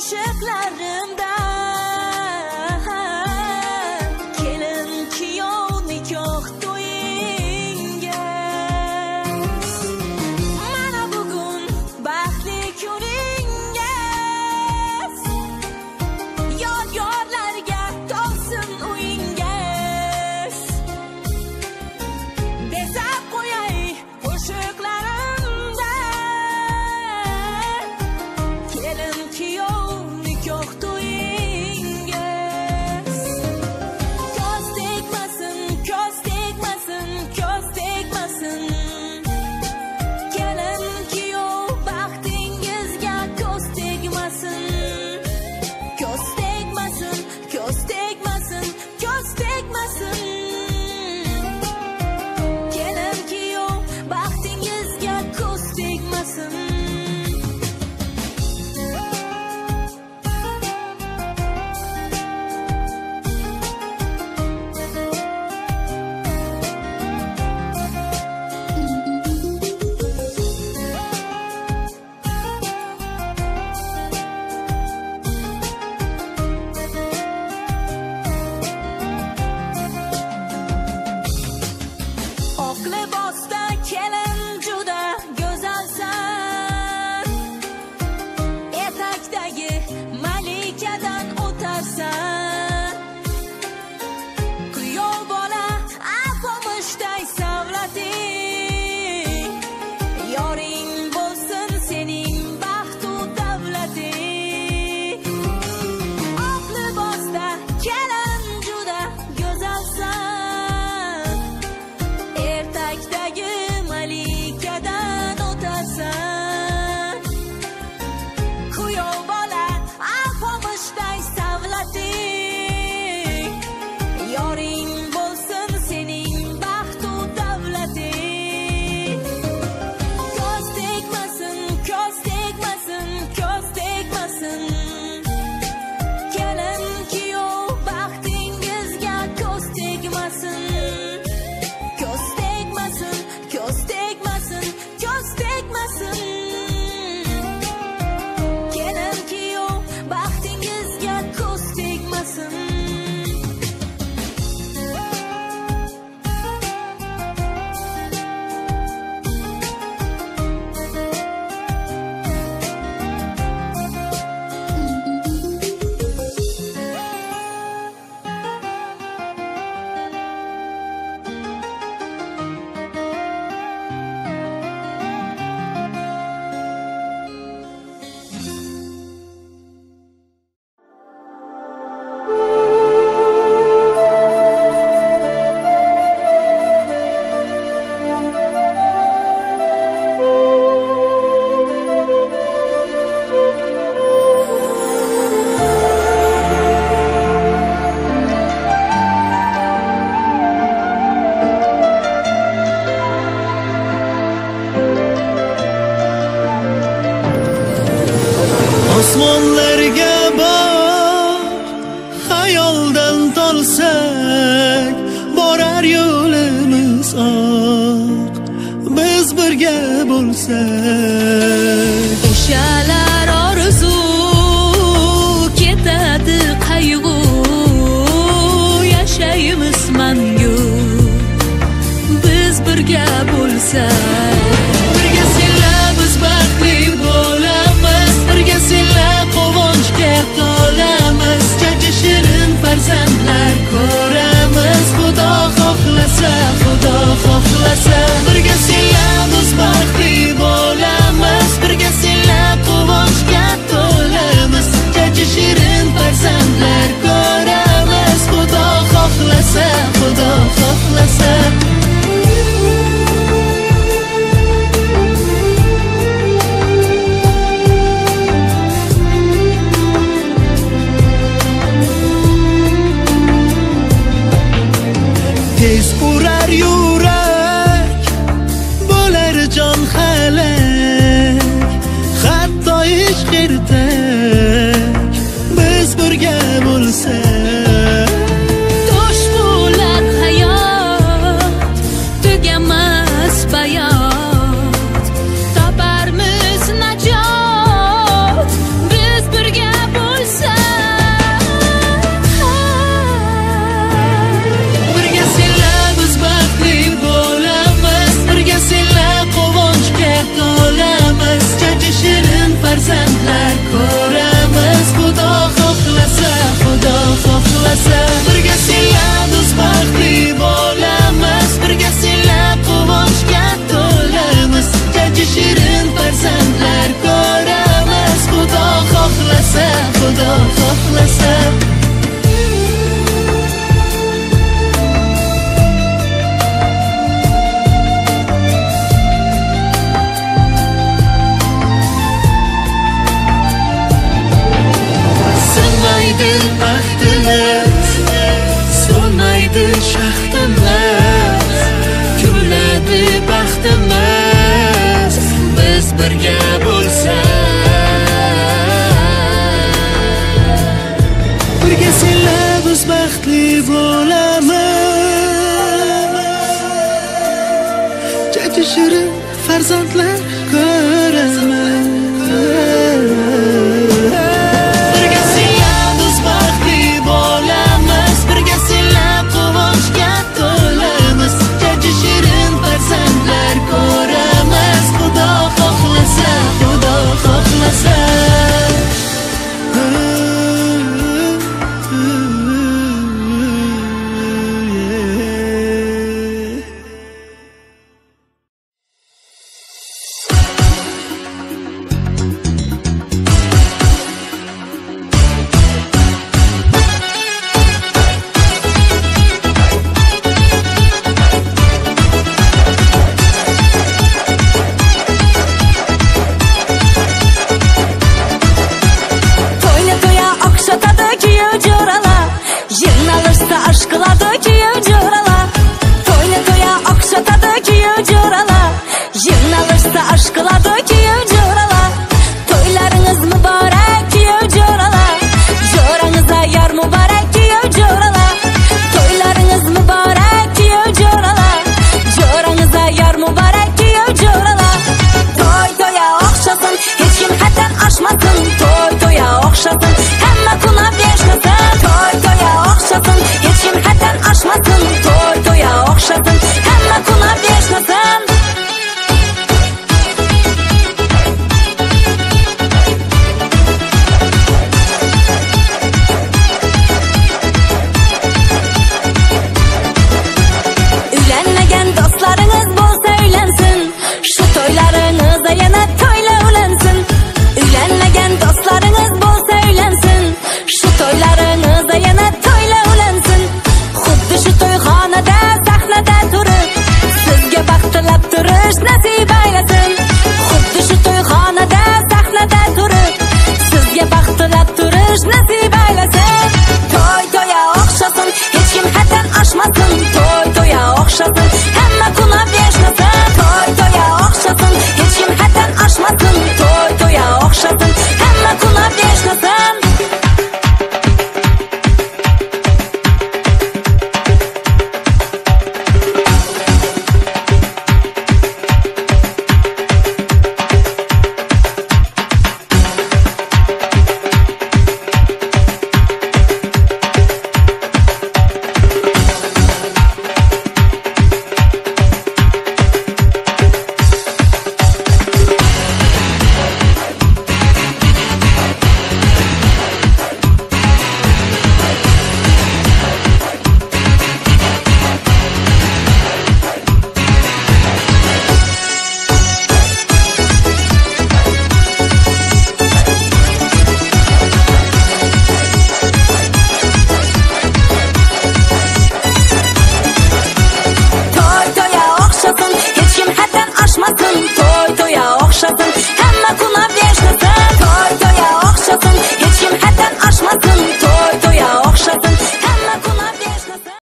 qo'shiqlarimda. Kelin kuyov nikoh to'yingiz, mana bugun baxtli kuningiz. Yor-yorlarga to'lsin uyingiz, bezab qo'yay qo'shiqlarimda. Kelin kuyov nikoh to'yingiz. Ko'z tegmasin, ko'z tegmasin, ko'z tegmasin. Kelin kuyov baxtingizga ko'z tegmasin. Ko'z tegmasin, ko'z tegmasin, ko'z tegmasin. Kelin kuyov baxtingizga ko'z tegmasin. Oq libosda kelin juda go'zalsan, etakdagi malikadan o'tarsan. Kuyov bola alpomishday savlating, yoring bo'lsin sening baxtu davlating. Oq libosda kelin juda go'zalsan, ertakdagi malikadan o'tarsan. Kuyov bola alpomishday savlating, yoring bo'lsin sening baxtu davlating. Ko'z tegmasin, ko'z tegmasin, ko'z tegmasin. Kelin kuyov baxtingizga ko'z tegmasin. Ko'z tegmasin, ko'z tegmasin, ko'z tegmasin. Kelin kuyov baxtingizga ko'z tegmasin. Osmonlarga boq, xayoldan tolsak, borar yo'limiz oq, biz birga bo'lsak. O'shalar orzu ketadi qayg'u, yashaymiz mangu biz birga bo'lsak. Birga senlar biz baxtli bo'lamiz, birga senlar quvonchga to'lamiz, chachi shirin farzandlar ko'ramiz. Xudo xohlasa, Xudo xohlasa, birga senlar biz baxtli bo'lamiz, birga senlar quvonchga to'lamiz, chachi shirin farzandlar ko'ramiz. Xudo xohlasa, Xudo xohlasa. Tez urar yurak, bo'lar jon halak, hatto ishq ertak, biz birga bo'lsak. Tosh bo'lar hayot, tugamas bayot, toparmiz najot, biz birga bo'lsak. Suti shirin farzandlar ko'p.